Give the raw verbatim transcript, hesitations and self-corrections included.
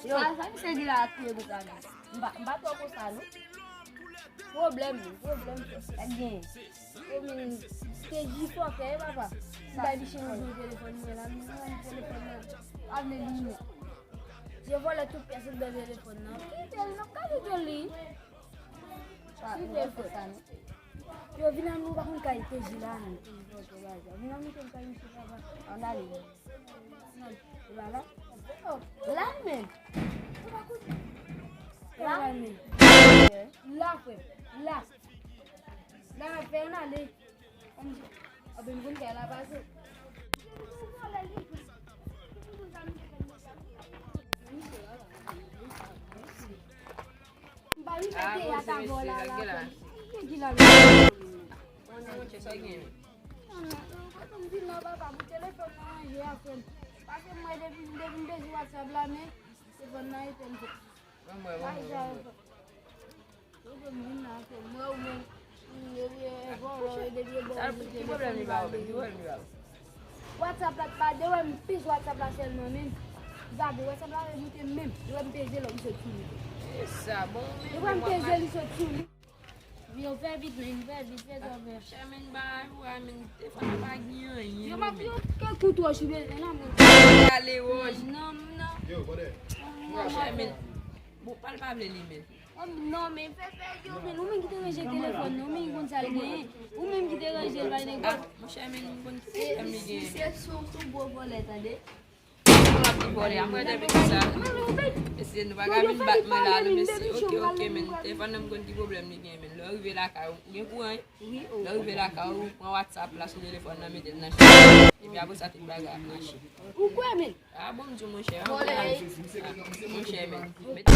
Yo, sa misye di la ap touye pou sa, non. M pa, m pa twò konsa, non. Pwoblèm, pwoblèm, sa k genyen. Yo, men, se jifò fè, papa. M bay biche yon jou telefòn mwen la, m rann telefòn nan. Pa vle li, non. Je vòlè tout pyès anndan telefòn nan. Kite l, n ap ka kite l li. Kite l fè sa, non. Yo, vin an nou pa konn kay T J la, non. Vin an nou konn kay misye, papa. Ann ale. Nan, la, la. La, men. La, men. La, frè. La. La, frè, ann ale. Ann di, a, ben, m konn kay la pase. M pa vin fè teyat avè w la, la, frè m. Ki, ki la, la? Mwen, mwen, chè, sa gen. Non, non, non, kote m vin la, papa, pou telefòn nan ranje a, frè m. Pase m wè depi, depi m peze WhatsApp la, men telefòn nan etèn, frè m. Mwen, mwen, mwen, mwen, mwen. Ou konn vin la, frè m. Mwen, ou menm, m, e, e, e, vòlò, e, depi e bò, sa, ki pwoblèm li ba ou menm? Ki pwoblèm li ba ou? WhatsApp la pa de wè m peze WhatsApp la sèlman, men. Gade, WhatsApp la remoute menm. De wè m peze lè m sot sou li. E sa, bon, men, de wè m peze li sot sou li. Yo, fè vit, men, fè vit, fè sa w fè. Chè, men, bagay ou a, men, telefòn nan pa gen anyen, yo, m ap, men, yo, ke kout wòch ou bezwen la, men. Ale wòch. Non, non. Yo, brother. Chè, men, bon, pa l pa vle li, men. Oh, non, men fè, fè, yo, men, ou menm ki te ranje telefòn nan, ou menm ki konn sa l genyen. Ou menm ki te ranje l, pa nèg. Ah, monchè, men, m konn ki pwoblèm li genyen. Misye sou, sou gwo vòlè, tande. Ou ap di vòlè, a mwen depi konsa. Mesye, nou pa ka vin bat mwen la, non, mesye. Ok, ok, men. Telefòn nan m konn ki pwoblèm li genyen, men. Lè w rive lakay ou, ou gen kouran, wi? Wi, o. Lè w rive lakay ou, ou pran WhatsApp la sou telefòn nan, mete l nan chaj. Epi apre sa, tout bagay ap mache. Ou kwè, men? Ah, bon, m di w, monchè, an vòlè. Monchè, men. Mete.